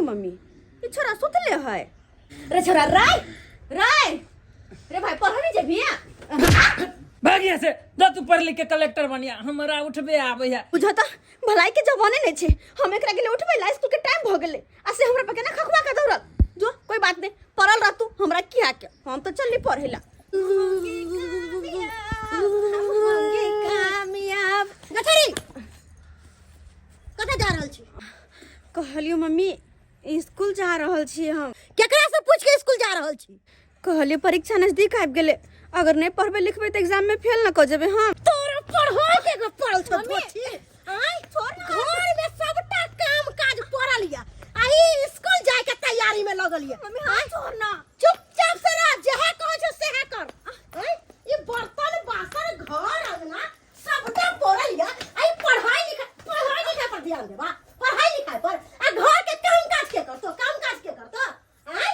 Mummy ई छोरा सुतले है रे छोरा राय राय रे भाई पढ़ नहीं जेबी भाग यहाँ से जा तू पढ़ लिख के कलेक्टर बनिया हमरा उठबे आबै है बुझा त भलाई के जमाने नहीं छे हम एकरा के लिए उठबे ला स्कूल के टाइम भ गेले आ से हमरा पे केना खखवा के दौड़ल जो कोई बात नहीं पढ़ल रह तू हमरा किया के हम तो चलली पढ़े ला कामयाब गठरी कतऽ जा रहल छी कहलियो मम्मी स्कूल जा रहल छी हम केकरा से पूछ के स्कूल जा रहल छी कहलियो परीक्षा नजदीक आबि गेलै अगर नहीं पढ़बै लिखबै तऽ एग्जाम में फेल न कऽ जेबै हम तोरा पढ़ाई के एगो पड़ल छौ धोती आय घर में सबटा काम काज पड़ल या आ ई स्कूल जाय के तैयारी में लगल या मम्मी हाथ छोड़ ना चुपचाप से रह जेहे कहै छौ सेहे कर आय ई बर्तन बासन घर अंगना सबटा पड़ल या आ ई पढ़ाई लिखाई पर ध्यान देबा पढ़ाई लिखाई पर आ घर के काम काज के करतो काम काज के करतो आय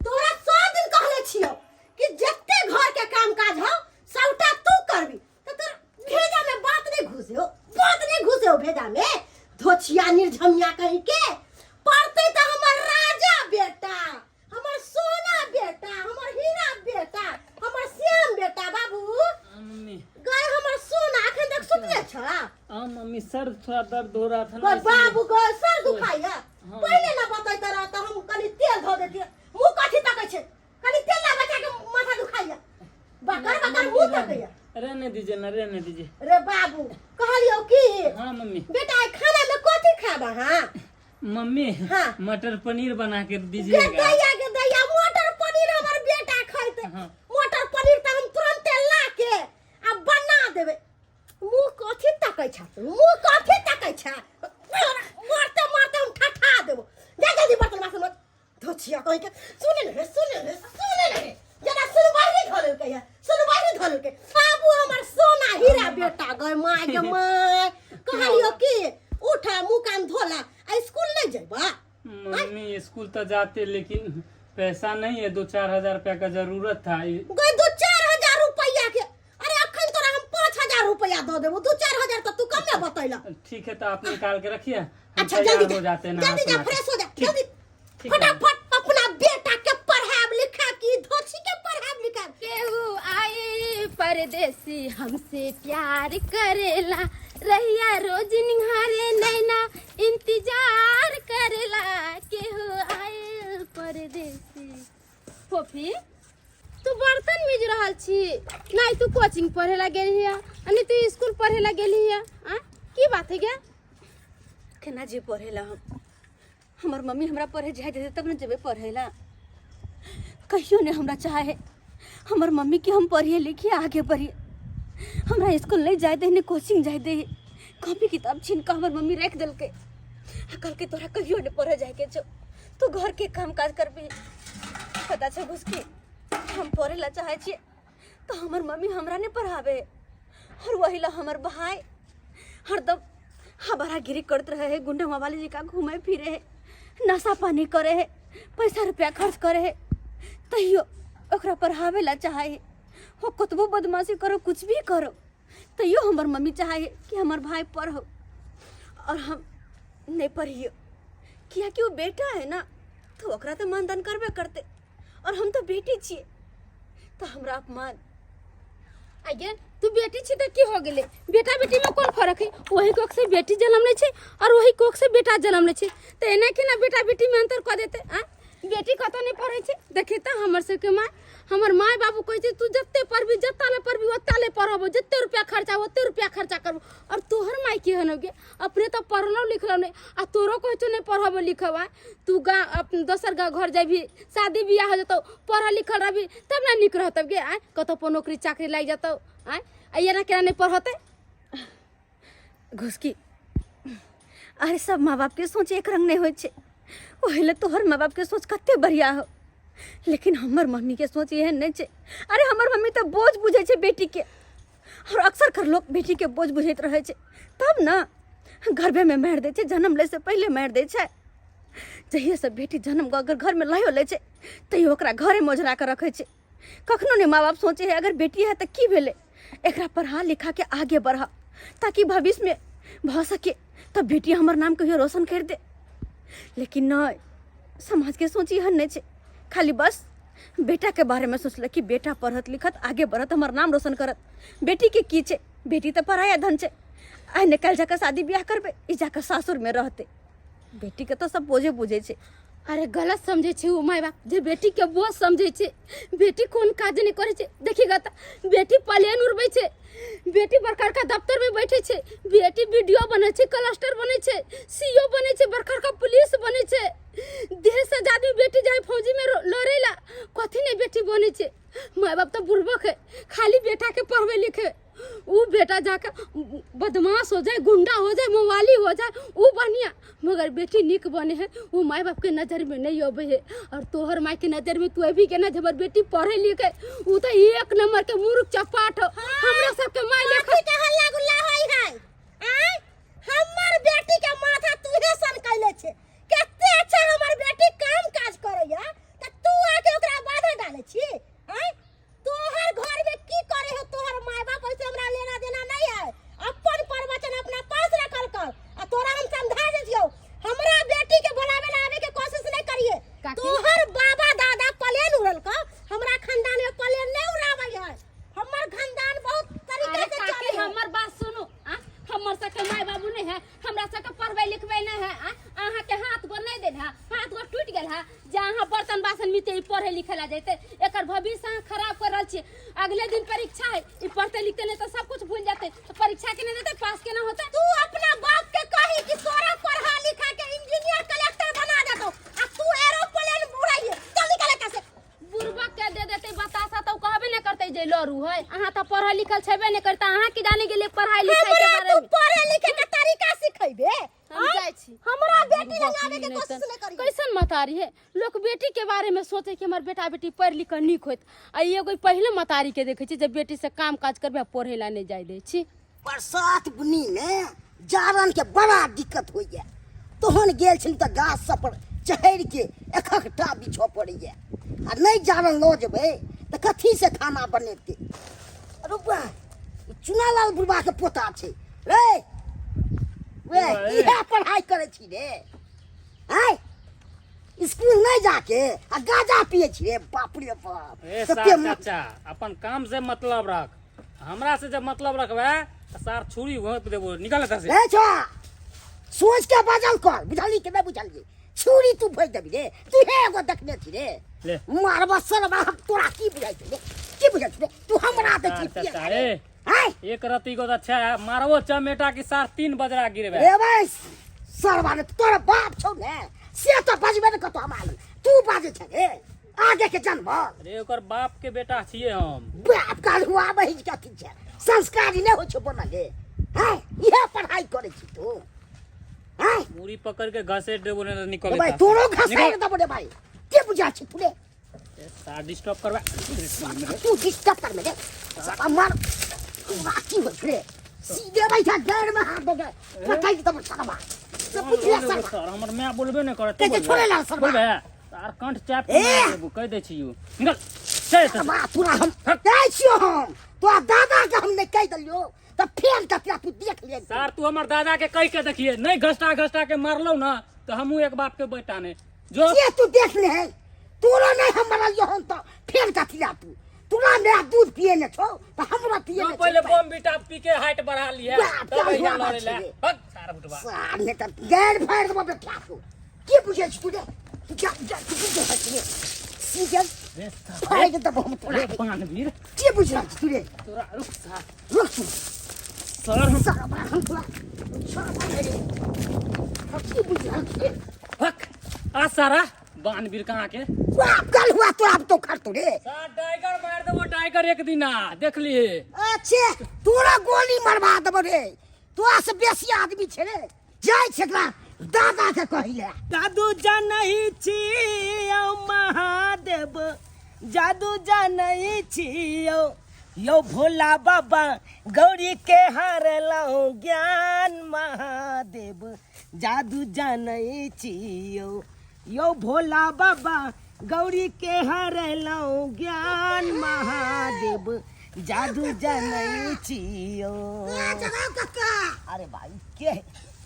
तोरा सौ दिन कहले छियो कि जते घर के काम काज हो सबटा तू करबी त तोर भेजा में बात नहीं घुसे हो बात नहीं घुसे हो भेजा में धोछिया निर्झमिया कहीं के पढ़ते त हमर राजा बेटा हमर सोना बेटा हमर हीरा बेटा हमर श्याम बेटा बाबू हाँ, मम्मी गए हमर सोना अखन तक सुतले छ हाँ मम्मी सर थोड़ा दर्द हो रहा था ना गए इसलिए। बाबू गए सर दुखाइया हाँ। पहिले ना बतैत रह त हम कनि तेल धो देतियै मुँह कथी तकै छै कनि तेल ला बचा के माथा दुखाइया बकर बकर मुँह तकैया रहने दीजिए ना रहने दीजिए रे बाबू कहलियौ की हाँ मम्मी बेटा आइ खाना में कथी खाब अहाँ मम्मी हाँ। मटर पनीर बना के गे दीजिएगा दैया गे दैया मटर पनीर हमर बेटा खैते हाँ। मटर पनीर तऽ हम तुरंते ला के आ बना देबै मुँह कथी तकै छ तू मुँह कथी तकै छ मारते मारते हम ठठा देबो जा जल्दी बर्तन बासन मत धोछिया कहि के सुने ने रे सुने ने सुने ने रे जना सुनबाई नहीं धरल के है सुनबाई नहीं धरल के बाबू हमर सोना हीरा बेटा गए माय के माय कहलियो कि उठा मुँह कान धोला आ स्कूल नहीं जेबा मम्मी स्कूल तो जाते लेकिन पैसा नहीं है 2-4 हजार रुपया का जरूरत था गए 2-4 हजार रुपया के अरे अखन तोरा हम 5,000 रुपया दऽ देबो 2-4 हजार तऽ तू कमे बतैला ठीक है तो आप निकाल के रखिए हम अच्छा जल्दी तैयार जा हो जाते हैं नहा जल्दी जा सुना के। फ्रेश हो जा ठीक- जल्दी ठीक है। फटाफट अपना बेटा के पढ़ाब लिखा की धोछी के पढ़ाब लिखा केहू आई परदेसी हमसे प्यार करेला रहिया रोज निहारे नैना इंतजार करेला केहू आए परदेसी फोफी तू बर्तन मिज रहल छी नहीं तू कोचिंग पढ़े ला गेली हिया आ नहीं तू स्कूल पढ़े ला गेली हिया आ की बात है गे केना जे पढ़ेला हम हमर मम्मी हमरा पढ़े जाय देते तब ने जेबै पढ़ेला कहियो ने हमरा चाहे हमर मम्मी के हम पढ़िए लिखिए आगे बढ़िए हमरा स्कूल नहीं जाय दे ने कोचिंग जाय दे कॉपी किताब छीन कऽ हमर मम्मी राखि देलकै आ कहलकै तोरा कहियो ने पढ़े जायके छौ तू घर के काम काज करबही पता छौ घुसकी हम पढ़े ला चाहै छियै तऽ हमर मम्मी हमरा नहि पढ़ाबे और वही ला हमर भाई हरदम हबारागिरी करत रहे है गुंडा वाले जी का घूमे फिरे है नशा पानी करे है पैसा रुपया खर्च करे है तैयो ओकरा पढ़ावे ला चाहे है हो कतबो बदमाशी करो कुछ भी करो तैयो हमर मम्मी चाहे है कि हमर भाई पढ़ो और हम नहीं पढ़ियो कियाकि वो बेटा है ना तो ओकरा तो मानदान करबे करते और हम तो बेटी छियै तो हमरा अपमान आगे तू बेटी छी तऽ की हो गेलै बेटा बेटी में कोन फर्क है वही कोख से बेटी जन्म लै छै और वही कोख से बेटा जन्म लै छै तऽ एना केना बेटा बेटी में अंतर कऽ देतै आ बेटी कतौ नहि पढ़ै छै देखी तऽ हमर सबके माय हमर माय बाबू कहै छै तू जते पढ़बी जता ले पढ़बी ओता ले पढ़बो जते रुपया खर्चा ओते रुपया खर्चा करबो और तोहर माय केहन हो गे अपने तऽ पढ़लो लिखलो नहि आ तोरो कहै छौ नहि पढ़बो लिखबो आँय तू गाँव अपन दोसर गाँव घर जेबही शादी बियाह हो जेतौ पढ़ल लिखल रहबी तब ने नीक रहतौ गे आँय कतौ पर नौकरी चाकरी लागि जेतौ आँय आ एना केना नहि पढ़तै घुसकी अरे सब माँ बाप के सोच एक रंग नहीं होइ छै ओहि लए तोहर माँ बाप के सोच कते बढ़िया हो लेकिन हमर मम्मी के सोच एहन नहीं छै अरे हमर मम्मी तऽ बोझ बुझै छै बेटी के और अक्सर कर लोग बेटी के बोझ बुझैत रहै छै तब ने गर्भे में मारि दै छै जन्म लै से पहिले मारि दै छै जहिया से बेटी जन्म अगर घर में लयो लै छै तैयो ओकरा घरे में ओझरा के रखै छै कखनो नहि माँ बाप सोचे है अगर बेटी है तऽ की भेलै एकरा पढ़ा लिखा के आगे बढ़ा ताकि भविष्य में भऽ सके तब बेटी हमर नाम कहियो रोशन कर दे लेकिन नहीं समाजके सोच एहन नहि छै, खाली बस बेटाके बारेमे सोचलक कि बेटा पढ़त लिखत आगे बढ़त हमर नाम रोशन करत। बेटीके की छै, बेटी तऽ पराया धन छै, आइ ने काल्हि जाकऽ शादी बियाह करबै, ई जाकऽ सासुरमे रहतै। बेटीके तऽ सब बोझे बुझै छै। अरे गलत समझै छै ओ माय बाप जे बेटीके बोझ समझै छै। बेटी कोन काज नहि करै छै, देखी ग तऽ बेटी प्लेन उड़बै छै, बेटी बड़का बड़का दफ्तरमे बैठै छै, बेटी वीडियो बनै छै, क्लस्टर बनै छै, सी ओ बनै छै, बड़का बड़का पुलिस बनै छै। देश आजादी बेटी जाइ फौजीमे लड़ै ला, कथी नहि बेटी बनै छै। माय बाप तऽ बुड़बक है, खाली बेटाके पढ़बै लिखे, उ बेटा जाके बदमाश हो जाए, गुंडा हो जाए, मवाली हो जाए, उ बढ़िया, मगर बेटी नीक बने है वो माय बाप के नजर में नहीं अबे है। और तोहर माय के नजर में तू अभी के ना हमर बेटी पढ़े लिखे, उ तो एक नंबर के मूर्ख चपाट हो। हमरा सबके माय लेखा कथी के हल्ला गुल्ला होई है? आय हमर बेटी के माथा तूहे सन कैले छे। कते अच्छा हमर बेटी काम काज करैया त तू आके ओकरा बाधा डाले छी? आय तोहर घर में की करे हो तोहर माय बाप, ऐसे हमरा लेना देना नहीं है। अपन प्रवचन अपना पास रखल कर, आ तोरा हम समझा दे छियौ, हमरा बेटी के बोलावे ला आवे के कोशिश नहीं करिए। काकी? तोहर बाबा दादा प्लेन उड़ल का, हमरा खानदान में प्लेन नहीं उड़ावे है। हमर खानदान बहुत तरीका अरे से काकी चले है। हमर बात सुनू, आ हमर सबके माय बाबू नहीं है, हमरा सबके पढ़बै लिखबै नहीं है, आ अहाँ के हाथ गोर नहीं देल है, हाथ गोर टूट गेल है, जे अहाँ बर्तन बासन मीते ई पढ़े लिखे ला जैते, एकर भविष्य अहाँ खराब कर रहल छियै। अगले दिन परीक्षा है, ई पढ़ते लिखते नहीं तो सब कुछ भूल जाते, तो परीक्षा के नहीं देते, पास केना होते? तू अपना बाप के कही कि तोरा पढ़ा लिखा के इंजीनियर कलेक्टर बना देतो, आ तू एरोप्लेन उड़ाइए। चल निकल एतऽ से। बुड़बक के दे देते बतासा तो कहबे नहीं करते जे लड़ू है। अहाँ तो पढ़ल लिखल छेबे नहीं करता, अहाँ की जाने गेलियै पढ़ाई लिखाई के हमरा बारे तू में? पढ़े लिखे के तरीका सिखेबे? हम जाइ छी। हमरा बेटी लग आवे के कोशिश नहीं करी। कैसन मतारी है, लोग बेटी के बारे में सोचे कि हमर बेटा बेटी पढ़ लिख के नीक होत, आ एगो पहिले मतारी के देखे छी जब बेटी से काम काज करबे पढ़े ला नहीं जाय दै छी। बरसात बुनी में जारन के बड़ा दिक्कत होइए, तहन गेल छली तऽ गाछ सब पर चढ़ि के एकहकटा बिछऽ पड़ैए, आ नहि जारन लऽ जेबै तऽ कथी से खाना बनेतै? अरे बा, ई चुनालाल बुढ़बा के पोता छै रे, वे इएह पढ़ाइ करै छी रे, आँय स्कूल नहि जाके आ गाजा पिए छी रे। बाप रे बाप। ए कते सार म- चाचा, अपन काम से मतलब रख, हमरा से जब मतलब रखबे तऽ सार छुरी घोंप देबो, निकल एतऽ से। रे छोआ, सोच के बाजल कर, बुझली कि नहि बुझलियै? छुरी तू भेज देबी रे, तू हे एगो देखने छी रे। ले। मारबा सरबा हम तोरा, की बुझाइ छौ रे? की बुझाइ छौ रे? तू हमरा देखी सार पिए चाचा, रे? ए। आँय? एक रत्ती को तऽ अच्छा है, मारबो चमेटा की सार 3 बजरा गिरबे। रे भाइ सरबा ने तोरा बाप छौ ने, से तऽ बजबे ने कतौ हमरा लग, तू बाजै छै रे आगे के जानवर। रे ओकर बाप के बेटा छियै हम। बाप काल हुआ बहिज के अथी छै, संस्कारी नहि होइ छौ बनल रे। हैं, इएह पढ़ाइ करै छी तू? हैं? मुड़ी पकड़ के घसेट देबो ने निकल। रे भाइ तोरो घसारि देबो रे भाइ, के बुझा छी तू रे? सार डिस्टर्ब करबा। तू डिस्टर्ब कर मेरे साला, मार तोरा की होइ रे? सीधे बैठा गैर में हाथ दे पटाइ देबो साला से, बुझले साला? सर हमर माय बोलबे नहि करत। कहै छै छोड़े ला सरबा। बोलबे सार कंठ चाप के ए! मारि देबो, कहि दै छियौ, निकल चल एतऽ से। साला तोरा हम कहै छियौ, हम तोरा दादा के हम नहि कहि देलियौ तऽ फेर ककरा तू देख ले। सार तू हमर दादा के कहि के देखिए, नहि घसटा घसटा के मारलौ ना तऽ हमहूँ एक बाप के बेटा नहि जो। से तू देख ले, तोरो नहि हम मरलियौ हन तऽ फेर कथिया तू तोरा मेरा दूध पिए ने छौ तऽ हमरा पिए जो ने पहिले छौ। बम बिटा पी के हाइट बढ़ा लिहे बाप तब रे, अइया बाप लड़ै ले। रे। हक सार बुटबा। सार ने तऽ गैर फाड़ि देबो बेटा तू, की बुझै छी तू रे? तू जा जा, तू की बुझै छी रे? सीजन रे सार, फाड़ि देबो हम तोरा। रे बानवीर। की बुझि रहल छी तू रे? तोरा रुक सार। रुक तू। सर हम सार हम तोरा छोड़ रे, की बुझि रहल छी रे? हक आ सारा बानवीर कहाँ के बाप कल हुआ तोरा तो खर तू रे। सार टाइगर मार देबो टाइगर एक दिना देख लिए। अच्छे तोरा गोली मरवा देबो रे, तोरा से बेसी आदमी छै रे, जाइ छै एकरा दादा के कहिले। दादू जनै छियौ महादेव, जादू जनै छियौ यौ भोला बाबा, गौरी के हारलौ ज्ञान महादेव, जादू जनै छियौ यौ भोला बाबा, गौरी के हरलौ ज्ञान महादेव, जादू जनै छियौ। ए, जगाओ काका। अरे भाई के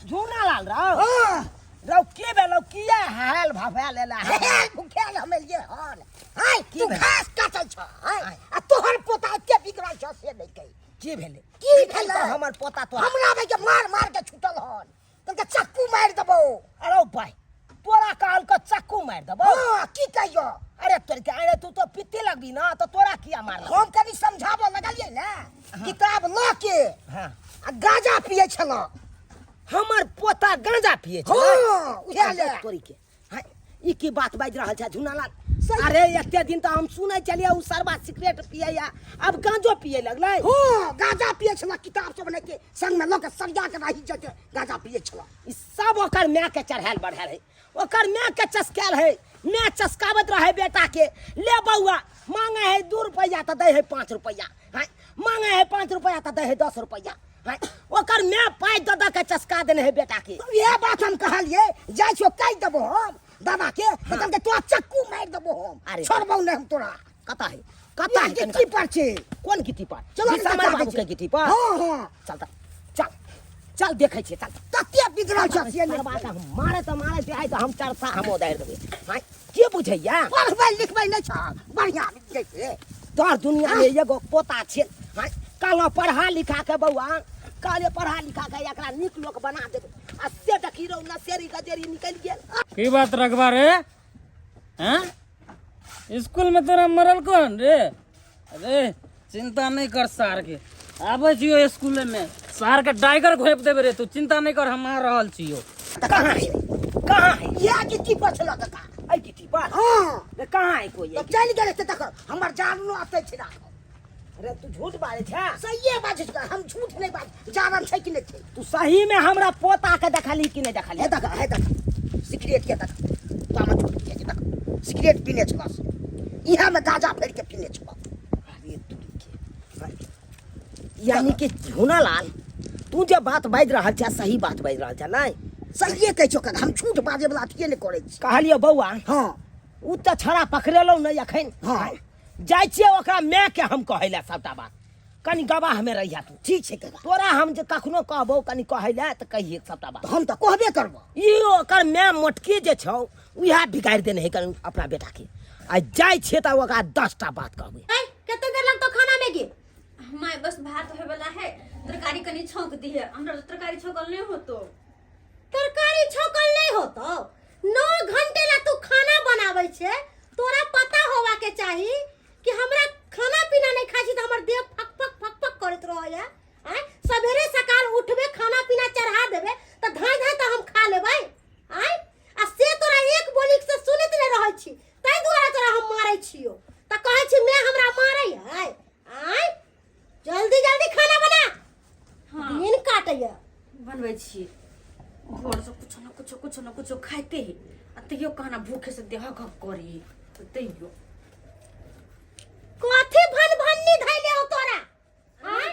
झूना लाल राव? हाँ। रौ के भेलौ किया हाल भफायल एला हे भूखेल हम एलियै हन हाय की तू भेल? घास काटै छ हाय आ तोहर पोता एते बिगड़ल छ से नहि कही की भेलै की भेलै? हमर पोता तोरा हमरा भाई के मार मार के छूटल हन तोहर चक्कू मारि देबौ अरे भाई तोरा कहल के चक्कू मारि देबौ हाँ की कहियो अरे तोर के अरे तू तो पित्ती लगबी ना तो तोरा किया मारल हम कनि समझाबऽ लगलियै ने किताब लऽ के हाँ आ गाजा पियै छलहुँ हमर पोता गांजा पिए छै हाँ उएह ले तोरी के हाँ, ई की बात बाजि रहल छै झुनालाल अरे एते दिन तऽ हम सुनै छलियै ओ सरबा सिगरेट पियैया आब गांजो पिए लगलै हाँ गाजा पियै छलहुँ किताब सब के संग में लऽ के सरिया के रही जेतै गाजा पियै छलहुँ ई सब ओकर माय के चढ़ायल बढ़ायल है ओकर माय के चसकायल है माय चसकाबैत रहे बेटा के ले बौआ मांगे है 2 रुपैआ तऽ दै है 5 रुपैआ हाँ मांगे है 5 रुपैआ तऽ दै है 10 रुपैआ हाँ ओकर माय पाइ दऽ दऽ के चसका देने है बेटा के इएह बात हम कहलियै जाइ छियौ कहि देबो हम दादा के तऽ कहलकै तोरा चक्कू मारि देबो हम अरे। छोड़बौ नहि हम तोरा कतऽ है कतऽ है गिट्टी पर छै कोन गिट्टी पर चलो ने विषमर देखा दै बाबू के छी। गिट्टी पर हाँ हाँ चल तऽ चल चल देखै छियै चल तते बिगड़ल छ से नहि सरबा के हम मारे तऽ मारे छै तऽ हम चरसा हम उदारि देबै हाँ के बुझैया पढ़बै लिखबै नहि छ बढ़िआँ जैसे तोहर दुनिया में एगो पोता छै हाँ कहलहुँ पढ़ा लिखा के बौआ कहलियै पढ़ा लिखा के एकरा नीक लोक बना देबै आ से देखी रौ नशेरी गजेरी निकलि गेल की बात रखबा रे हैं स्कूल में तोरा मरल कौन रे अरे चिंता नहीं कर सार के आबै छियो स्कूल में सार के टाइगर घोपि देबे रे तू चिंता नहीं कर हम आ रहल छियो तऽ कहाँ है कहाँ है इएह गिट्टी पर छल काका एहि गिट्टी पर हाँ रे कहाँ है कोई तब चलि गेल हेतै तकर हमर जानो अतै छै राखल रे तू झूठ बाजै छै सहिए बाजै छै हम झूठ नहि बाज जानन छै कि नहि छै तू सही में हमरा पोता के देखली कि नहि देखली हे देख हे देख सिगरेट के देख तो हम झूठ बुझै छै देख सिगरेट पीने छल से इएह में गाजा भरि के पीने छल अरे तुरी के यानी कि झुनालाल तू जे बात बाजि रहल छै सही बात बाजि रहल छै नहि सहिए कहै छौ काका हम झूठ बाजै वला अथिए नहि करै छी कहलियौ बौआ हाँ ओ तऽ छड़ा पकड़ेलहुँ नहि एखन हाँ। जाइ छियै ओकरा मायके हम कहै लए सबटा बात कनि गवाहमे रहिया तू ठीक छै काका तोरा हम जे कखनो कहबौ कनि कहै लए तऽ कहिए सबटा बात हम तऽ कहबे करबो ई ओकर माय मोटकी जे छौ उएह बिगाड़ि देने है कनि अपना बेटाके आ जाइ छियै तऽ ओकरा 10टा बात कहबै ए, कते देर लगतो खाना में गे माय बस भात होय वाला है तरकारी कनी छौंक दी है हमरा तो तरकारी छौंकल नहीं होतो तरकारी छौंकल नहीं होतो 9 घंटे ला तू खाना बनाबै छे तोरा पता होवा के चाही कि हमरा खाना पीना नहीं खाइ छी तऽ हमर देह फक फक फक फक करैत रहैया आँय सवेरे सकाल उठबे खाना पीना चढ़ा देबे तऽ धाँइ धाँइ तऽ हम खा लेबै आँय आ से तोरा एक बोली से सुनैत नहीं रहै छी ताहि दुआरे तोरा हम मारै छियो तऽ कहै छी मैं हमरा मारै है आँय जल्दी जल्दी खाना बना हाँ दिन काटैया बनबै छी भोर से कुछो न कुछो कुछो न कुछो खाइते ही आ तैयो कहना भूखे से देह घप करी तैयो कथी भन भन्नी धैले हो तोरा आँय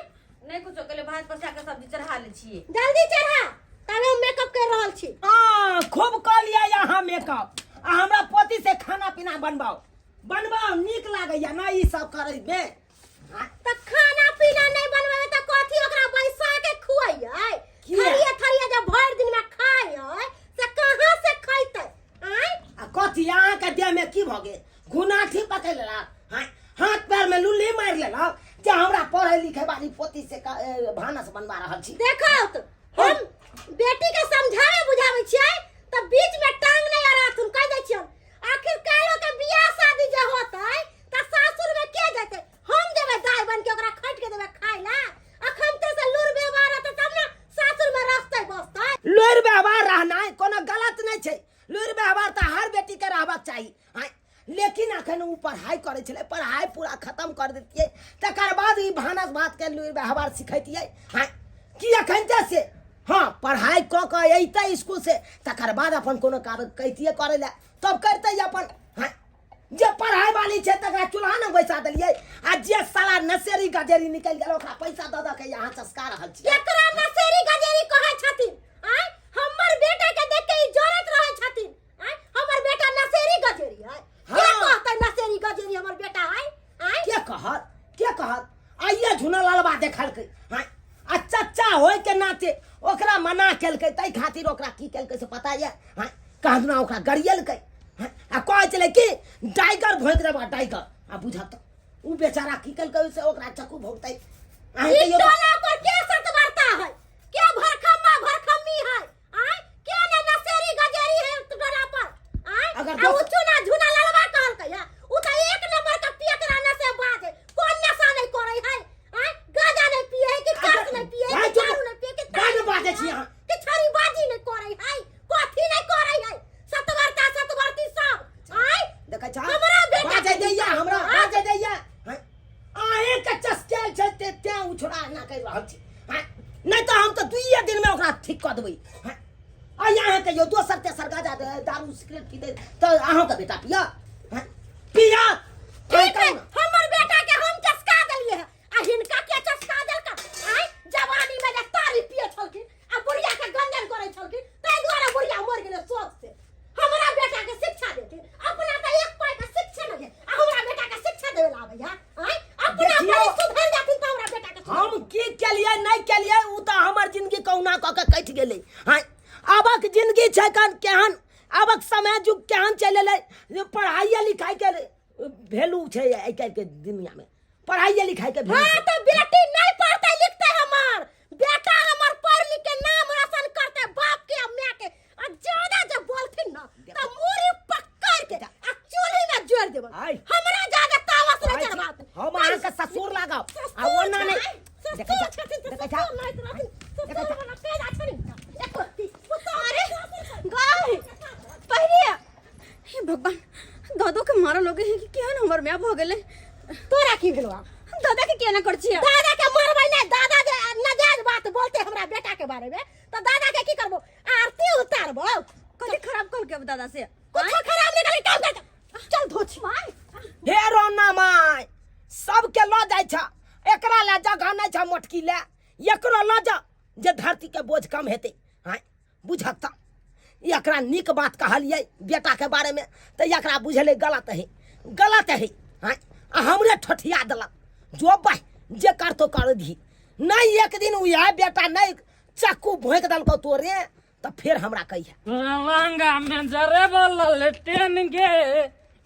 नहीं कुछो कहले भात पसा के सब्जी चढ़ा ले छिए जल्दी चढ़ा तबे हम मेकअप कर रहल छी आ, खूब कऽ लिअ यहाँ मेकअप आ हमरा पोती से खाना पीना बनबाउ बनबाउ नीक लागैया ना ई सब करैमे त खाना पीना नहीं बनबेबे त कथी ओकरा बैसा के खुआइयै किया? थरिया थरिया जब भरि दिन में खाइयै से कहाँ से खैतै आँय आ कथी अहाँके देहमे की भऽ गेल घुनाठी पकड़ि लेलक हाँ हाथ पैरमे लुल्ली मारि लेलक जे हमरा पढ़ै लिखै वाली पोती से भानस बनवा रहल छी देखो तो हम बेटी के समझावे बुझावे छियै त बीच में टांग नहीं अड़ाथुन कह दै छियन आखिर काल्हि के बियाह शादी जे होतै त सासुर में के जेतै हम देबै दाय बन के ओकरा खट के देबै खाय ला अखन ते से लूर व्यवहार रहतै तब ने सासुर में रखतै बसतै लुरि व्यवहार रहनाइ कोनो गलत नहि छै लुरि व्यवहार तऽ हर बेटीके रहबाक चाही आँय लेकिन अखन ओ पढ़ाइ करै छलै पढ़ाइ पूरा खतम कर दैतियै तकर बाद ई भानस भातके लुरि व्यवहार सिखैतियै आँय की अखन तऽ से हँ पढ़ाइ कऽ कऽ अयतै इसकुल से तकर बाद अपन कोनो काज कहितियै करै लए तब करतै अपन आँय जे पढ़ाइ वाली छै तकरा चूल्हा ने बैसा देलियै आ जे साला नशेरी गजेरी निकलि गेल ओकरा पैसा दऽ दऽ के यहाँ चसका रहल छी केकरा नशेरी गजेरी कहै छथिन आँय हमर बेटा के देख के ई जरत रहै छथिन आँय हमर बेटा नशेरी गजेरी है के हाँ। कहतै नशेरी गजेरी हमर बेटा है आँय के कहत के कहत आइए झुना लालबा देखलकै हाँ आ चच्चा होय के होइके नाते ओकरा मना केलकै, ताहि खातिर ओकरा की केलकै से पता यऽ? हँ, कहना ओकरा गरियलकै। हँ, आ कहै छलै कि टाइगर भोंकि देबा टाइगर। आ बुझत ओ बेचारा की केलकै से ओकरा चक्कू भोगतै। अहीं ई कहियौ तऽ- टोला पर के सतवरता है, के भरखम्मा भरखम्मी है, आय के ने नसेरी गजेरी है टोला पर, आय अगर आ उ दोस- चूना झूना ललवा कहलकै है, उ त एक नंबर का पियकरा नशे बाज है, कोन नशा नहीं करे है, आय गांजा नहीं पिए है कि चरस नहीं पिए है भाई कि चुप। दारू नहीं पिए कि बड्ड ताड़ी बाजै छी अहाँ। कि छड़ी बाजी नहीं करे है, कथी नहीं करे है, सतवरता सतवरती सब, आय देखै छह? हमरा बेटा बाजै दैया हमरा, हाँ? बाजै दैया। हाँ? अहेंके चस्केल छै ते तें ओ छोड़ा एना कहि रहल छै। हाँ? नहि तऽ हम तऽ दुइए दिनमे ओकरा ठीक कऽ देबै। हाँ? आ अहाँ कहियौ दोसर तेसर गाजा दारू सिगरेट पीतै तऽ अहाँके बेटा पियत? हाँ? पियत? ठीक है, हमर बेटा के हम चस्का देलिए है, आ हिनका के चस्का देलका? आय जवानी में जे तारी पिए छलखिन आ बुढ़िया के गंजन करे छलखिन, ताहि दुआरे बुढ़िया मर गेलै शौक से। हमरा बेटा के शिक्षा देथिन, अपना तऽ एक पाई के शिक्षा नहीं है, आ हमरा बेटा के शिक्षा देवे ला आबै है। आय अपना देखियौ। पहिले सुधर जाथिन तऽ हमरा बेटा के सुधर। हम की केलिए नहि केलिए ओ तऽ हमर जिंदगी कहुना कऽ के कटि गेलै। हाँ, आबक जिंदगी छै कन केहन, आबक समय युग केहन चलि एलै जे पढ़ाइए लिखाइके वैल्यू छै आइ काल्हिके दुनियामे, पढ़ाइए लिखाइके वैल्यू हाँ छै। तो बेटी नहीं पढ़ते लिखते, हमार बेटा हमार पढ़ लिख के नाम रोशन करते बाप के और माय के। आ ज्यादा जब बोलथिन ना तो मूड़ी पकड़ के आ चूल्ही में जोड़ देब। आय। हमरा ज्यादा तावस नहीं आय, चढ़बात। हम अहाँके ससुर लागब आ ओना नहि। देखै ससुर छह, छथिन तऽ देखै छह। ससुर नहीं रहथिन, देखै ससुर छह। वाला पेड़ा छनि हिनका। एको रत्ती। अरे गाय पहले हे भगवान, दादो के मारल लोगे हैं कि केहन हमर माय भऽ गेलै। तोरा की भेलौ आब? दादा के केना कर छियै? दादा के मारबै नहीं, दादा जे नाजायज बात बोलते हमरा बेटा के बारे में तो दादा के की करबो? आरती उतारबो। कथी खराब कल के दादा से? कुछ खराब नहीं करी, काम कर चल धोछ माय। हे रोना माय, सबके लऽ जाइ छ, एकरा लए जगह नहि छ मोटकी लए, एकरो लऽ जा जे धरती के बोझ कम हेतै। हाँ बुझक तऽ एकरा नीक बात कहलियै बेटाके बारेमे तऽ एकरा बुझलै गलत है, गलत है। हाँ आ हमरे ठोठिया देलक, जो बाह जे करतो कर दी नहीं, एक दिन उएह बेटा नहीं चक्कू भोंकि देलकौ तोरे तऽ फेर हमरा कहिया। तोरा लहंगा में जरे बोलल टेन गे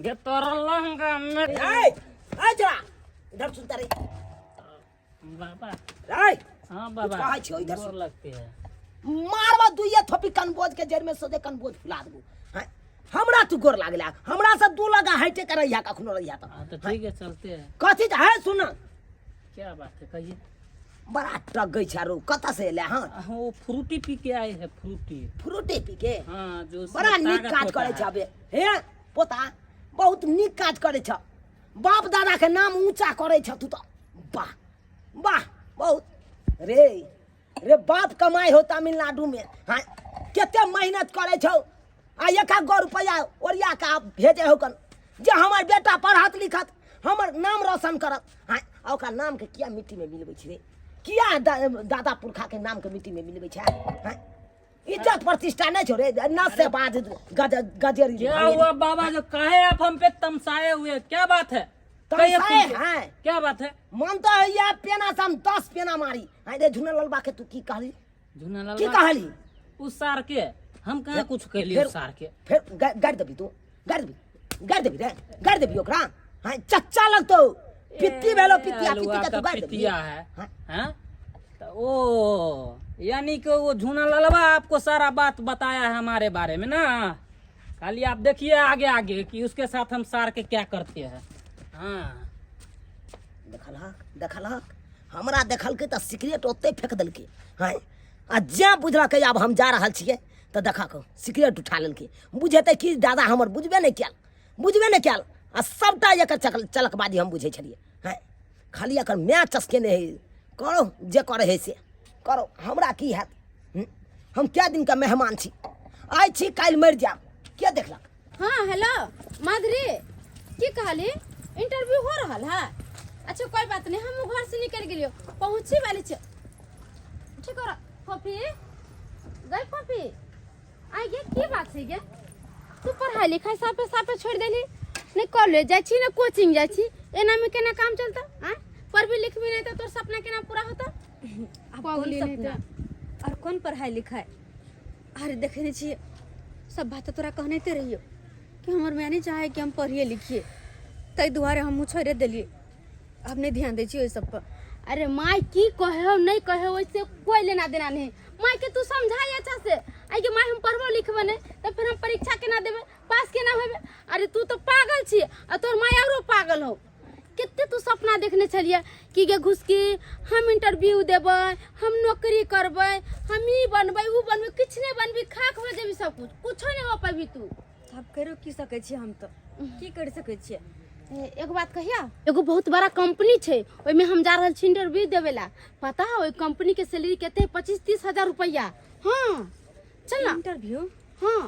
गे तोरा लहंगा में। ए ए जरा इधर सुनता रे बाबा। रे। हाँ कुछ बाबा, कहै छियौ इधर गोर सुन। लगते है। मारबा दुइये थोपी कनबोज के जड़ में सोझे कनबोज फुला देबो। हैं हमरा तू गोर लागला, हमरा से दू लगा हाइटे के रहिया कखनो रहिया तऽ। हाँ तो ठीक है, चलते हैं। कथी है सुन? क्या बात है कहिए। बड़ा टगै छै रो, कतऽ से एलै? हाँ हाँ, वो फ्रूटी पी के आए है, फ्रूटी। फ्रूटी पी के? हाँ, जो उसमें बड़ा नीक ताकत काज होता करै है। छै अबे। हे पोता, बहुत नीक काज करै छ, बाप दादा के नाम ऊंचा करै छ तू तऽ। वाह वाह बहुत रे रे बाप कमाई हो तमिलनाडु में, हाँ कते मेहनत करै छौ आ एक गो रुपया ओरिया के भेजे हो कन जे हमर बेटा पढ़त लिखत हमर नाम रोशन करत। हाँ आ ओकरा नाम के किया मिट्टी में मिलबै छै रे? किया दादा पुरखा के नाम के मिट्टी में मिलबै छै? हाँ इज्जत प्रतिष्ठा नहीं छोड़े न से बाज गजेरी। क्या हुआ बाबा, जो काहे आप हम पे तमसाए हुए, क्या बात है? कहिए तमसाए तुमसे। हैं? क्या बात है? मन तो है या पेना से हम 10 पेना मारी। हाँ रे झुना ललबा के तू की कहली? झुना ललबा की कहली? उस सार के हम कहाँ कुछ कहली उस सार के? फिर गाड़ देबी तू, गाड़ देबी, गाड़ देबी रे, गाड़ देबी ओकरा। हाँ चच्चा लगतो पित्ती भेलो पित्तिया, अलुआ पित्ती के का तू गाड़ देबी। पितिया है। हाँ। हाँ? तो ओ यानी कि वो झूना ललवा आपको सारा बात बताया है हमारे बारे में ना? खाली आप देखिए आगे आगे कि उसके साथ हम सार के क्या करते हैं। हाँ देखलहक, देखलहक हमरा देखलकै तऽ सिगरेट ओतहि फेंक देलकै। हाँ आ जेँ बुझलकै आब हम जा रहल छियै तऽ देखक सिगरेट उठा लेलकै, बुझेतै कि दादा हमर बुझबे नहि कयल, बुझबे नहि कयल आ सभटा एकर चलकबाजी हम बुझै छलियै। हाँ खाली एकर माय चसकेने हइ, करो जे करै हइ से करो, हमरा की हैत? हम कए दिनके मेहमान छी, आइ छी काल्हि मरि जायब, के देखलक? हाँ हेलो माधुरी, की कहली? इंटरव्यू हो रहल है? अच्छा कोई बात नहीं, हम घर से निकल गेलियो, पहुंचे वाली छे। ठीक हो फोफी गई, फोफी आई गे, की बात है गे? तू पढ़ाई लिखाई साफे साफे छोड़ देली, नहीं कॉलेज जाइ छी ना कोचिंग जाइ छी, एना में केना काम चलता? आ पढ़बी लिखबी नहीं तो तोर सपना केना पूरा होता? आब कोन पगली नहीं सपना? तो। कोन पढ़ाइ लिखाइ। अरे देखै नहि छियै, सब बात तऽ तोरा कहनेते रहियौ कि हमर माय नहि चाहै कि हम पढ़िए लिखिए, ताहि दुआरे हमहूँ छोड़ि देलियै, आब नहि ध्यान दै छियै ओहि सब पर। अरे माय की कहे हो नहीं कहे हो ओइसे कोई लेना देना नहीं। माय के तू समझाई अच्छा से, आई के माय हम पढ़बो लिखबो नहीं तो फिर हम परीक्षा केना देबे, पास केना होबे। अरे तू तो पागल छी आ तोर माय औरो पागल हो। कते तू सपना देखने छलिए कि गे घुसकी हम इंटरव्यू देबै, हम नौकरी करबै, हम ई बनबै ऊ बनबै, किछु नहीं बनबी, खाक हो जेबी सब कुछ, कुछो नहीं हो पाबी तू। आब करो की सकै छियै हम, तऽ की करि सकै छियै? एगो बात कहिया, एगो बहुत बड़ा कंपनी छै, ओहिमे हम जा रहल छी इंटरव्यू देवे ला। पता है ओहि कंपनी के सैलरी कते है? 25-30 हजार रुपया। हाँ चल ना। इंटरव्यू? हाँ।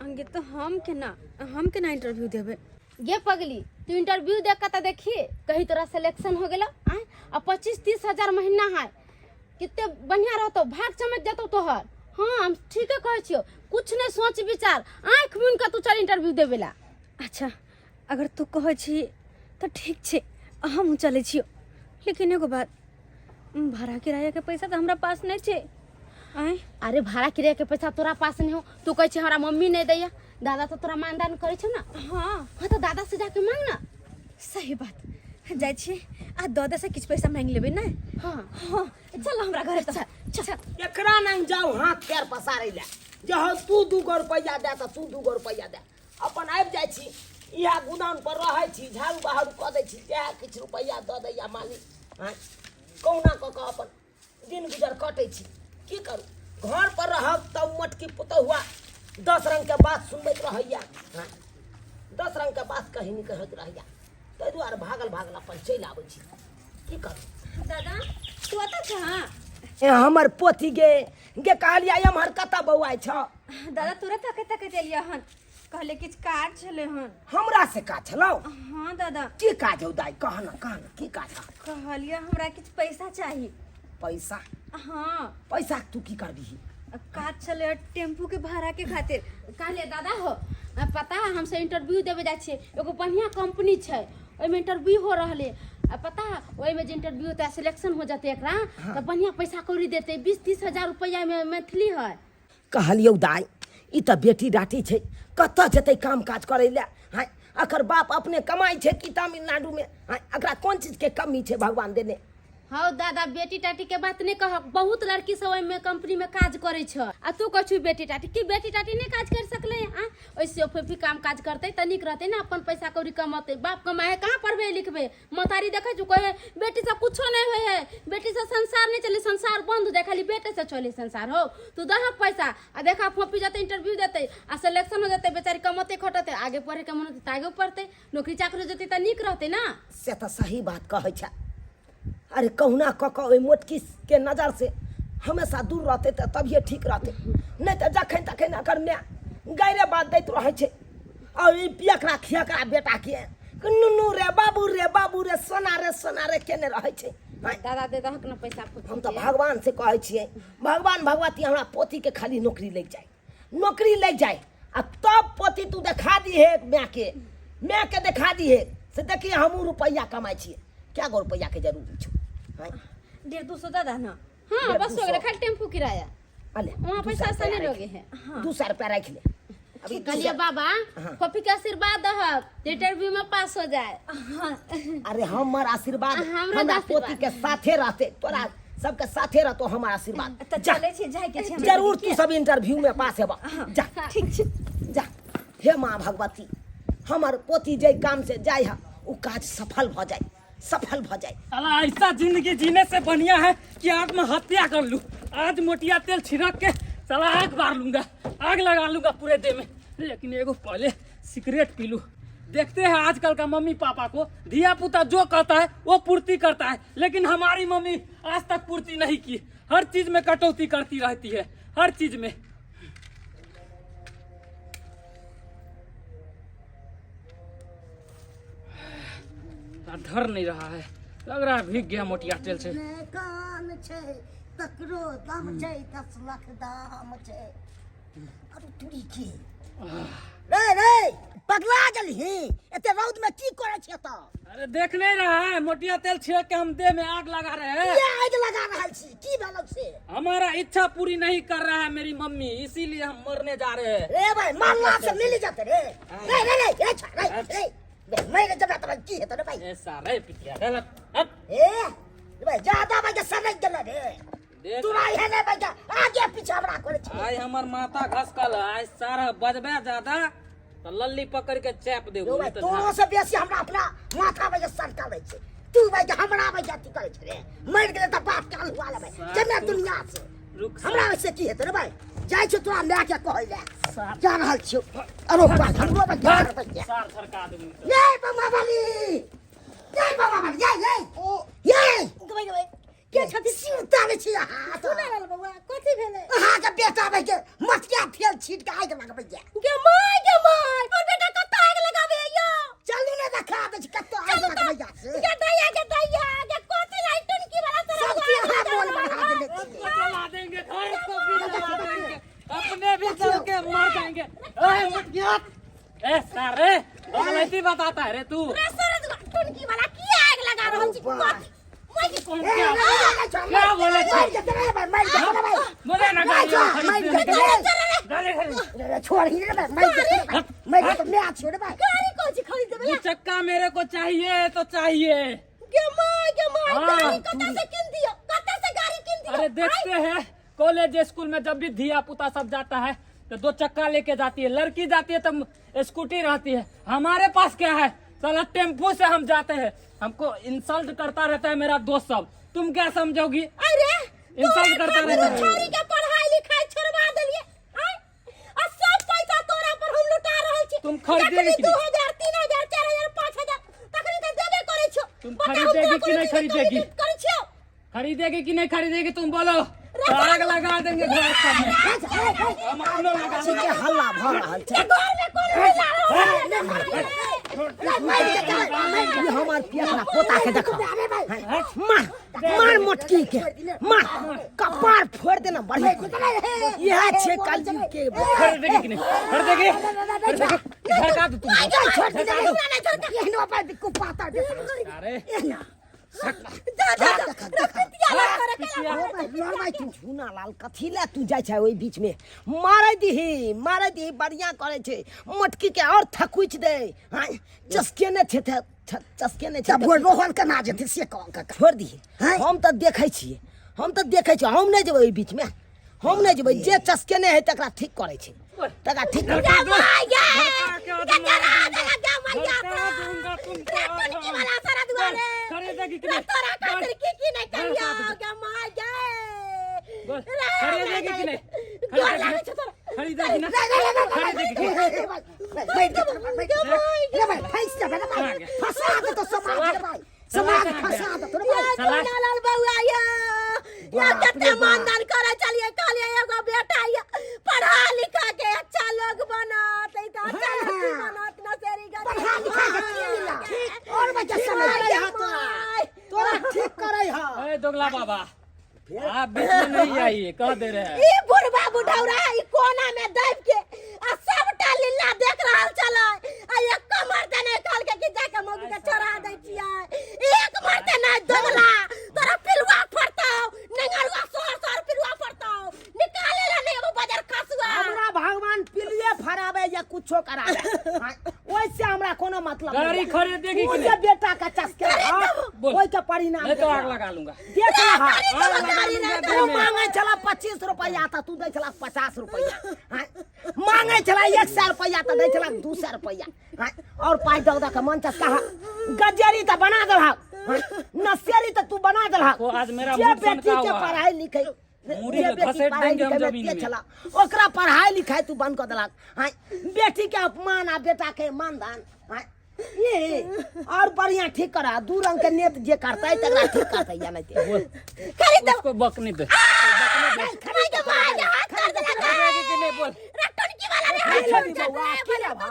अंगे तो हम केना इंटरव्यू देबै? गे पगली, तू इंटरव्यू दे के तऽ देखी कहीं तोरा सिलेक्शन हो गेलो। आँय, आ 25-30 हजार महीना है, कितने बढ़िया रहतो, भाग चमक जतो तोहर। हाँ हम ठीके कहै छियौ, कुछ नहीं सोच विचार, आँखि मूनि के तू चल इंटरव्यू देवे ला। अच्छा अगर तू कहै छी तऽ ठीक छै, हमहूँ चलै छियौ, लेकिन एगो बात, भाड़ा किराया के पैसा तऽ हमरा पास नहि छै। आँय? अरे भाड़ा किराया के पैसा तोरा पास नहीं हो, तू कहै छी हमरा मम्मी नहीं दैया, दादा तो तोरा मानदान करै छौ ना? हाँ। हाँ तो दादा से जाके मांग ना। सही बात, जाइ छी आ दादा से किछु पैसा मांगि लेबै ने। हाँ। हाँ चल हमरा घरे तऽ चल। एकरा नंग जाउ हाथ पैर पसारै लए, जे हौ तू 2 गो रुपैआ दे तऽ तू 2 गो रुपैआ दे। अपन आबि जाइ छी, इएह गोदाम पर रहै छी, झाड़ू बहारू कऽ दै छी, जएह किछु रुपैआ दऽ दैया मालिक। आँय, कहुना कऽ कऽ अपन दिन गुजर कटै छी, की करू? घर पर रहब तब मोटकी पुतहुआ 10 रंगके बात सुनबैत रहैया। आँय, 10 रंगके बात कही नहि कहैत रहैया, ताहि दुआरे भागल भागल अपन चलि आबै छी, की करू? दादा तू अतऽ छह? ए हमर पोथी गे, गे कहलियै एम्हर कतऽ बौआइ छ? दादा तोरा तके तके एलियै हन, कहले किछु काज छलै हन। हमरा से काज छलौ? हाँ दादा। की काज हौ दाइ, कह ना, कह ना, की काज हौ? कहलियै हमरा किछु पैसा चाही। पैसा? हाँ। पैसा तू की करबिही? काज छलै टेम्पू के भाड़ा के खातिर। कहलियै दादा हो, पता है हमसे इंटरव्यू देवे जाइ छियै, एगो बढ़िया कंपनी छै, ओहिमे इंटरव्यू हो रहले, आ पता है ओहिमे जे इंटरव्यू होतै सिलेक्शन हो जेतै एकरा तऽ बढ़िया पैसा कौड़ी देतै, 20-30 हजार रुपैआ मे मैथिली है। कहलियौ दाइ, ई तऽ बेटी डाटी छै, कतऽ जेतै काम काज करै लए? हाँ, एकर बाप अपने कमाइ छै कि तमिलनाडुमे। हाँ, एकरा कोन चीजके कमी छै भगवान देने? हौ दादा, बेटी टाटी के बात नहीं कह, बहुत लड़की सब ओहिमे कंपनी में काज करे छ, आ तू कहै छु बेटी टाटी की बेटी टाटी नहीं काज कर सकले? आ ओइसे फिर काम काज करते त नीक रहते ना, अपन पैसा कौड़ी कमते। बाप कमाए कहाँ पढ़बे लिखबे? महतारी देखे छु कहे बेटी से कुछो नहीं होए है, बेटी से संसार नहीं चले, संसार बंद हो जाए, खाली बेटे से चले संसार। हो तू दहक पैसा आ देखा फोपी जते इंटरव्यू देते आ सिलेक्शन हो जते, बेचारी कमते खटते, आगे पढ़े के मन होते त आगे पढ़ते, नौकरी चाकरी हो जते त नीक रहते ना। से तऽ सही बात कहै छै। अरे कहुना कऽ कऽ ओहि मोटकी के नजर से हमेशा दूर रहतै तऽ तभिए ठीक रहतै, नहि तऽ जखन तखन एकर माय गाइरे बात दैत रहै छै। आओर ई पियकरा खियकरा बेटाके नुनू रे बाबू रे बाबू रे सोना रे सोना रे केने रहै छै। आँय, दादा दे दहक ना पैसा फोपी हम तऽ के। भगवान से कहै छियै, भगवान भगवती हमरा पोतीके खाली नौकरी लागि जाय, नौकरी लागि जाय आ तब पोती तू देखा दीहे मायके, मायके देखा दीहे से देखिए हमहूँ रुपैआ कमाइ छियै। क्या गो रुपैआके जरूरी छौ? आँय? 150-200 दऽ दह ना। हाँ डेढ़ बस दू हो गेलै, सौ। खाली टेम्पू किराया। अले वहाँ 200 पैसा रुपैआ ऐसा नहीं राखि लोगे ले। है। 200 रुपया राखि ले। अभी दू कहलिए सौ- बाबा हाँ। फोफी के आशीर्वाद दहक इंटरव्यू में पास हो जाए। अरे हमर आशीर्वाद हमरो हमरा आशीर्वाद। पोती के साथे रहते, तोरा सबके साथे रहतो हमर आशीर्वाद। तऽ जा। चलै छी, जाइके छै हमरा। जरूर तू सब इंटरव्यू में पास हेबा, जा। ठीक छै। जा। हे माँ भगवती, हमर पोती जे काम से जाय है उ काज सफल भ जाय, सफल भ जाय। साला ऐसा जिंदगी जीने से बढ़िया है कि आत्महत्या कर लूं। आज मोटिया तेल छिड़क के साला आग बार लूंगा, आग लगा लूंगा पूरे देह में, लेकिन एगो पहले सिगरेट पी लूं। देखते हैं आजकल का मम्मी पापा को, धिया पुता जो कहता है वो पूर्ति करता है, लेकिन हमारी मम्मी आज तक पूर्ति नहीं की, हर चीज में कटौती करती रहती है, हर चीज में। धर नहीं रहा है, लग रहा है भीग गया मोटिया तेल से। कान छै तकरो दाम छै, 10 लाख दाम छै। अरे तुरी के रे रे पगला गेलही एते रौद में की करै छी एतऽ अरे देख नहीं रहा है मोटिया तेल छिड़क के हम देह में आग लगा रहे हैं किया आगि लगा रहल छी की भेलौ से हमारा इच्छा पूरी नहीं कर रहा है मेरी मम्मी इसीलिए हम मरने जा रहे हैं रे भाई मारला से मिल जेतै रे रे रे रे रे छा रे रे बे मरि जेबै तब की हेतै रे भाई ऐसा रे पिटिया गलत हट ए रे भाई ज्यादा भाई के सनक गेलै रे देख तोरा एहन नहि भाई के आगे पीछे हमरा करै छी आइ हमर माथा घसकल है, आइ सारा बजबे ज्यादा तो लल्ली पकड़ के चैप देबो यो भाई नहीं तो तोरो से बेसी हमरा अपना माथा भाई के सनका दै छै तू भाई के हमरा भाई के अथी करै छै रे मरि गेलै तऽ बाप के अलहुआ लेबै जमे दुनिया से रुक हमरा ओइसे की हेतै रे भाई जाइ छियौ तोरा माय के कहै लए जा रहल छियौ अरो भाई हमरो भाई जा रहल छियौ। सार सरका देबो ये बमा वाली ये बमा वाली ये ये ये गबै गबै के छथि सीता नै छी अहाँ सुना रहल बौआ कथी भेलै अहाँ के बेटा भाई के मटिया तेल छीट के आगि लगबै ये गे माय गे माय पर बेटा कतऽ आगि लगाबै यो चलू ने देखा दै छी कतऽ आगि चलू तऽ लगबै ये से गे दैया गे दैया गे कथी लाई टुनकी वाला तोरा सब के अहाँ मोन बढ़ा देने छियै जला देंगे घर को भी जला देंगे अपने भी जल के मर जाएंगे ओए मटिया ए सारे गलती बताता है रे तू रे सरद टुनकी वाला की आगि लगा रहल छी कथी माय कौन क्या क्या बोले छे? मुझे ना गाली खरीद गाली खरीद छोड़ ही रे भाई मैं मैं तो मैं छोड़ भाई गाड़ी कोची खरीद देबै वो चक्का मेरे को चाहिए तो चाहिए गे माय गे माय हाँ। गाड़ी कतऽ से किन दियो कतऽ से गाड़ी किन दियो अरे देखते हैं कॉलेज स्कूल में जब भी धिया पुता सब जाता है तो दो चक्का लेके जाती है लड़की जाती है तो स्कूटी रहती है हमारे पास क्या है साला टेम्पू से हम जाते हैं हमको इंसल्ट करता रहता है मेरा दोस्त सब तुम क्या समझोगी अरे इंसल्ट करता रहता है छोरी के पढ़ाई लिखाई छोड़वा देलिए आय आ सब पैसा तोरा पर हम लुटा रहल छी तुम खरीदेगी कि 2000 3000 4000 5000 तखनी त देबे करै छियो तुम बताउ तोरा खरीदेगी कि कोनो नहीं चीज के कमी खरीदेगी? करै छियो खरीदेगी कि नहीं खरीदेगी तुम बोलो तो आग लगा देंगे घर सब में हम अपनो लगा के हल्ला भऽ रहल छै के घर में कोन मिला रहल ई हमर पियकरा पोता के देख मार मार मोटकी के मार कपार फोड़ देना बढ़िया इएह छै कलयुग के खरीदेगी कि नहीं खरीदेगी खरीदेगी झड़का दो तुम अरे जा जा जा रखतिया ला करे के तू झूना लाल कथी लए तू जाइ छै ओहि बीच में मारै दीही मारै दीही बढ़िया करै छै मोटकी के और थकुच दे हाँ चसकेने छै चसकेने छै रोहन केना जेतै से कह कऽ छोड़ दीही हम तऽ देखै छियै हम तऽ देखै छियै हम नहि जेबै ओहि बीच में हम नहि जेबै जे चसकेने है तकरा ठीक करै छै तकरा ठीक करै गे माय गे झड़का गे जरा देला गे मैया झड़का दूंगा तुमको रे टुनकी वाला सारा दुआरे खरीदेगी कि रे नहीं तोरा खातिर की की नहीं करियो गे my गे बोल, रे खरीदेगी कि नहीं गोर लागै छौ तोरा खरीदेगी ना खरीदेगी कि नहीं? समाज फंसा देतो रे भाई ये झूला लाल बउआ ये या कते मानदान करे चलिए कहलिए एगो बेटा ये पढ़ा लिखा के अच्छा लोग बनत ई त अच्छा लड़की बनत नसेरी गरीब पढ़ा लिखा के की मिला और बच्चा समझ तोरा तोरा ठीक करै हा ए दोगला बाबा आप बीच में नहीं आइए कह दे रहे हैं ई बुढ़बा बुढ़ौरा ई कोना में दबि के आ सबटा लीला देख रहल छलै आ एक मर्द नहि कहलकै कि जाके मौगी के चढ़ा दै छियै एक मर्द नहि दोगला तोरा पिलुआ फड़तौ नंगरुआ सोर सोर पिलुआ फड़तौ निकाले ला नहि एगो बजर खसुआ हमरा भगवान पिलिए फराबे या कुछो कराबे हाँ, ओहिसे हमरा कोनो मतलब नहीं गाड़ी है। खरीदेगी तू कि जे नहीं बेटा का चस्के बोल। ओहि के परिणाम नहीं तो देख आग रहा। लगा लूंगा देख रहा आग लगा लूंगा तू देह में। मांगे छला 25 रुपया था तू दै छला 50 रुपया हाँ, मांगे छला 100 रुपया त दै छला 200 रुपया हाँ, और पाई दऽ दऽ के मन चस्का हा गजेरी त बना देलहक हाँ, नसेरी त तू बना देलहक देखो, आज मेरा जे मूड बेटी सनका के हुआ है। पढ़ाई लिखाई मूड़ी जे में बेटी घसेट पढ़ाई देंगे हम लिखाई में जमीन तेज में। छला ओकरा पढ़ाई लिखाई तू बंद कऽ देलक हाँ बेटी के अपमान आ बेटा के मानदान हाँ ये और बढ़िया ठीक करा दू रंग के नेत जे करतै तकरा ठीक करतै या नहीं ते खरीद उसको बकने दे माय के माय के हाथ कर देलक खरीदेगी कि नहीं बोल रे टुनकी वाला रे खरीद हाथ लेबी कर बौआ, देलक की लेबा?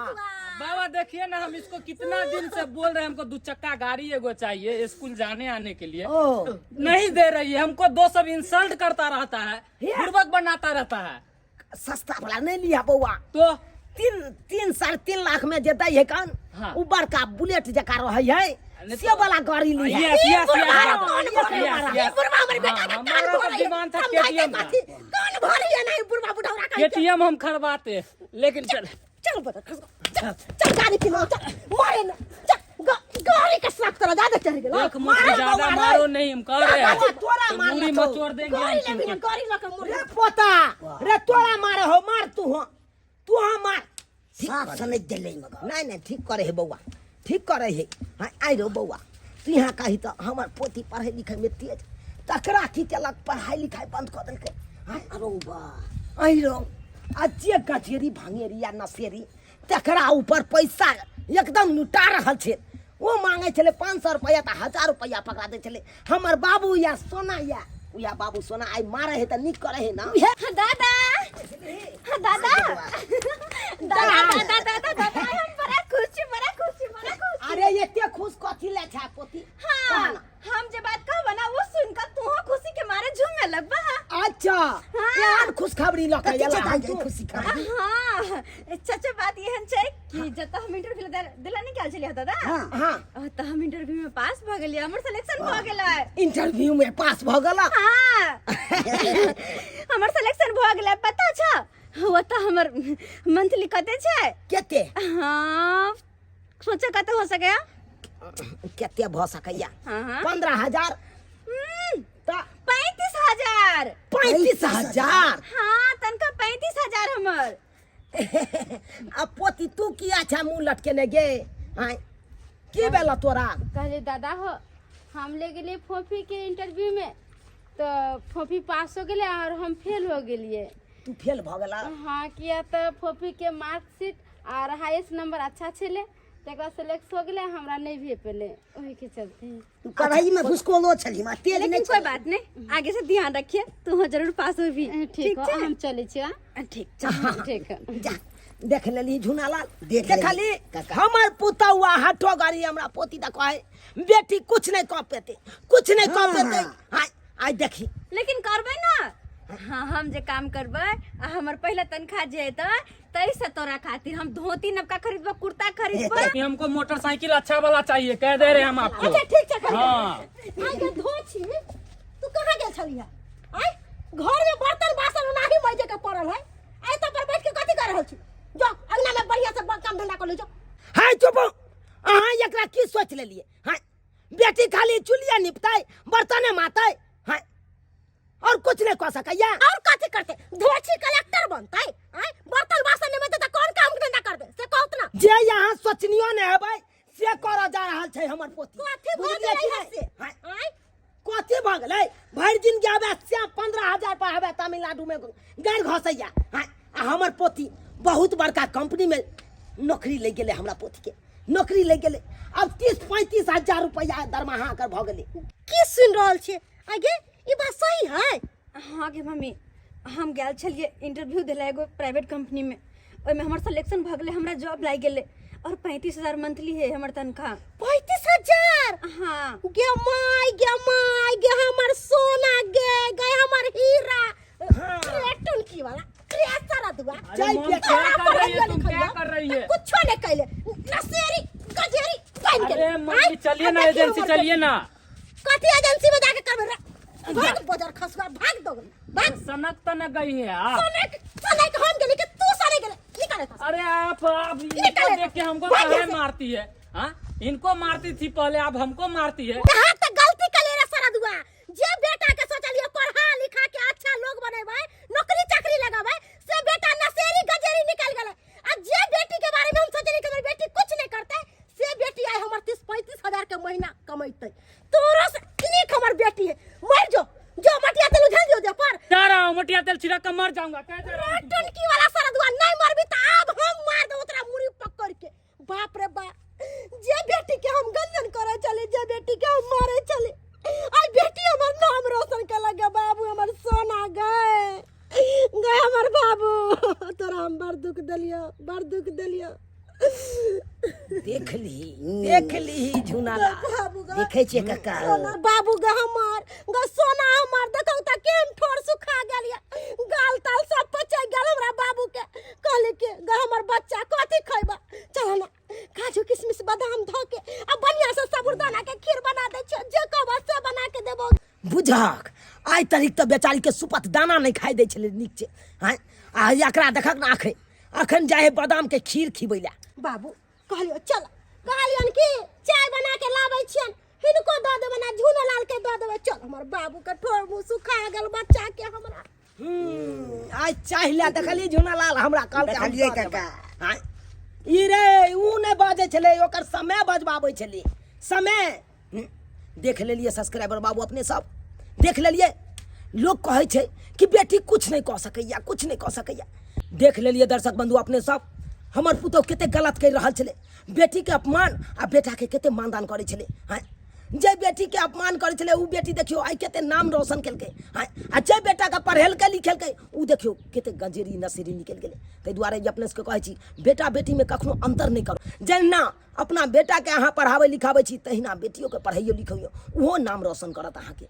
बाबा देखिए ना हम इसको कितना दिन से बोल रहे हैं हमको दो चक्का गाड़ी एगो चाहिए स्कूल जाने आने के लिए ओ नहीं दे रही है हमको दो सब इंसल्ट करता रहता है बुर्बक बनाता रहता है सस्ता वाला नहीं लिया बौआ तो तीन तीन 3.5 लाख में जे दै है कन हाँ। उ बड़का बुलेट जका रहै है नहीं से वाला गाड़ी ली है यस यस बुढ़वा यस कान भरे यस, ई यस। बुढ़वा हमर बेटा के हाँ, कान हमारा तो भरे डिमांड था समझाइते KTM का। कथी कान भरे या नहीं बुढ़वा बुढ़ौरा कहि के। केटीएम हम खरवाते लेकिन चल चल बता खस चल चल गाड़ी किनो चल मारे न चल गाड़ी के साथ तोरा ज्यादा चढ़ गेलो देख मुझे ज्यादा मारो नहीं हम कह रहे हैं तोरा तो मारना मूड़ी तो। मचोड़ देंगे हम गाड़ी लेबी ना तुमको। गाड़ी लके मुड़ी रे पोता रे तोरा मारे हो मार तू हो तू हाँ मार साफ सनक गेलै मगर नहीं नहीं ठीक करे है बौआ ठीक करे है हाँ आइ रो बौआ तू यहाँ कही तो हमर पोती पढ़े लिखे में तेज तकरा की केलक पढ़ाई लिखाई बंद कऽ देलकै हाँ अरो बा आइ रो आ जे गजेरी भंगेरी या नशेरी तकरा ऊपर पैसा एकदम लुटा रहल छै ओ मांगे छलै 500 रुपैआ तऽ 1000 रुपैआ पकड़ा दै छलै हमर बाबू या सोना या उया बाबू सोना आइ मारे है तऽ नीक करे है ना हाँ, दादा हाँ, दादा दादा दादा दादा दादा हम बड़ा खुश छी बड़ा खुश छी बड़ा खुश छी। अरे एते खुश कथी ले छै पोती हाँ हम जे बात कहब ना वो सुनकर तू खुशी के मारे झूमे लगबा अच्छा यार खुशखबरी लऽ के कथी एला छै हन दाइ तू। खुशी खबरी हाँ चाचा बात एहन छै कि जब हम इंटरव्यू दिला नहीं गेल छलियै दादा हाँ हाँ तऽ हम इंटरव्यू में पास भऽ गेलियै हमर सिलेक्शन भऽ गेलै इंटरव्यू में पास भऽ गेला हाँ हमर सिलेक्शन भऽ गेलै पता छ ओतऽ हमर मंथली कते छै कते हाँ सोचो कते हो सकैया कते भऽ सकैया हाँ हाँ 15,000 तऽ 35,000 35,000 हाँ तनका 35,000 हमर आ पोती तू किया छै मुँह लटकेने गे आँय की भेल तोरा कहले दादा हो हम ले गेलिए फोफी के इंटरव्यू में तो फोफी पास हो गेलै और हम फेल हो गेलिए तू फेल भऽ गेला हाँ किया तऽ फोफी के मार्कशीट और हाईएस्ट नंबर अच्छा छलै तकर सेलेक्ट हो गेलै हमरा नहि भे पेलै ओहिके चलते तू पढ़ाई में घुसकोलो छली मा तेज लेकिन नहीं कोई बात नहीं आगे से ध्यान रखिए तू जरूर पास हो भी ठीक हो हम चलै छी हाँ? ठीक चल ठीक है जा देख लेली झुनालाल देख लेली, देखली काका। हमर पुतौआ हटो गाड़ी हमरा पोती तऽ कहे बेटी कुछ नहीं कऽ पेते कुछ नहीं कऽ पेते आइ आइ देखी लेकिन करबै ना हाँ हम जे काम करबै आ हमर पहिला तनख्वाह जे एतै तै से तोरा खातिर हम धोती नबका खरीदबो कुर्ता खरीदबो कि हमको मोटरसाइकिल अच्छा वाला चाहिए कह दे रहे हम आपको अच्छा ठीक छै हाँ आइ के धो छी तू कहाँ गेल छलिहा आइ घर में बर्तन बासन ओनाही मजे के पड़ल है आइ तो पर बैठ के कथी कर रहल छी जो अंगना में बढ़िया से काम धंधा कर ले जो हाय चुप अहाँ एकरा की सोच लेलिए हाय बेटी खाली चुलिया निपतै बर्तने मातै हाय और कुछ नहीं कह सकैया और कथी करते धोछी कलेक्टर बनतै आइ बर्तन बासन नहीं बनतै त कौन काम धंधा करबे से कहत ना जे यहाँ सोचनियो नहीं हेबै से करऽ जा रहल छै हमर पोती कथी भऽ बुझलियै गेलै कि है नहि? से हाय, आइ कथी भऽ गेलै भरि दिन आबै से 15,000 पर हेबै तमिलनाडु में गाड़ि घसैया हाय, आ हमर पोती बहुत बड़का कंपनी में नौकरी लागि गेलै हमरा पोती के नौकरी लागि गेलै अब 30-35 हजार रुपैआ दरमाहा एकर भऽ गेलै की सुन रहल छियै आगे ई बात सही है हाँ गे मम्मी हम गेल छलियै इंटरव्यू देला एगो प्राइवेट कंपनी में ओहिमे हमर सिलेक्शन भऽ गेलै हमरा जॉब लागि गेलै और 35,000 मंथली है हमर तनख्वाह 35,000 हाँ गे माय गे माय गे हमर सोना गे गे हमर हीरा रे टुनकी वाला रे सारा दुआ अरे चाय मॉम, पिया क्या तोरा कर रही पढ़ाइयो है तुम लिखाइयो क्या कर रही है कुछो नहीं कैले नशेरी गजेरी बन गेल अरे मम्मी चलिए ना एजेंसी चलिए ना कथी एजेंसी में जाके करबे रे भाग बजार खसुआ भाग दो भाग सनक तनक गई है आप सनक सनक हम गेली कि तू सनक गेले निकाल एतऽ से। अरे आप इनको निकल देख के हमको भाग काहे यहाँ से। मारती है हाँ इनको मारती थी पहले आप हमको मारती है कहाँ तक गलती कले रे सारा दुआ जे बेटा के सोचलिए पढ़ा लिखा के अच्छा लोग बनेबै नौकरी चाकरी लगाबै से बेटा नशेरी गजेरी निकल गेलै आ जे बेटी के बारे में हम सोचलिए कि हमर बेटी कुछ नहीं करते से बेटी आइ हमर 30-35 हजार के महीना कमेतै तोरो से नीक हमर बेटी है मर जो जो मटिया तेल उझल दियो दे पर जा रहा हूँ मटिया तेल छिड़क कर मर जाऊंगा कह दे रहा हूँ तुमको। टुनकी वाला सारा दुआ नहीं मरबी त आब हम मार दो तोरा मुड़ी पकड़ के बाप रे बाप जे बेटी के हम गंजन करे चले जे बेटी के हम मारे चले आई बेटी हमर नाम रोशन कर लगे बाबू हमर सोना गए गए हमर बाबू तोरा हम बड़ दुख देलियो बड़ दुख देलियो देख ली देख ली झुनाला बाबू गा देखै छियै काका सोना बाबू गा हमर गा सोना हमर देखो त केहन ठोर सुखा गेल या गाल ताल सब पचै गेल हमरा बाबू के कहले के गा हमर बच्चा बुझहक आइ तरीक तऽ बेचारीके सुपत दाना नहि खाइ दै छलै नीक छै आँय आ एकरा देखक ने आखै अखन जाइ है बादामके खीर खिबै लए बाबू कहलियो चल कहलियन कि चाय बना के लाबै छियन हिनको दऽ देबनि आ झूनो लाल के दऽ देबै चल हमर बाबू के ठोर मुँह सुखा गेल बच्चा के हमरा आइ चाह लए देखलियै झूना लाल हमरा कहलकै हम देखलियै दऽ देबै। काका। आँय, ई रे ऊ नहि बाजै छलै ओकर समय बजबाबै छलै समय देख लेलियै सब्सक्राइबर बाबू अपने सब देख लेलियै लोक कहै छै कि बेटी कुछ नहि कऽ सकैया कुछ नहि कऽ सकैया देख लेलियै दर्शक बंधु अपने सब हमर पुतोह कते गलत करि रहल छलै बेटीके अपमान आ बेटाके कते मानदान करै छलै आँय जे बेटीके अपमान करै छलै ओ बेटी देखियौ आइ कते नाम रोशन केलकै आँय आ जे बेटाके पढ़ेलकै लिखेलकै ओ देखियौ कते गंजेरी नशेरी निकलि गेलै ताहि दुआरे जे अपने सबके कहै छी बेटा बेटीमे कखनो अन्तर नहि करू जेना अपना बेटाके अहाँ पढ़ाबै लिखाबै छी तहिना बेटियोके पढ़ैयौ लिखैयौ ओहो नाम रोशन करत अहाँके।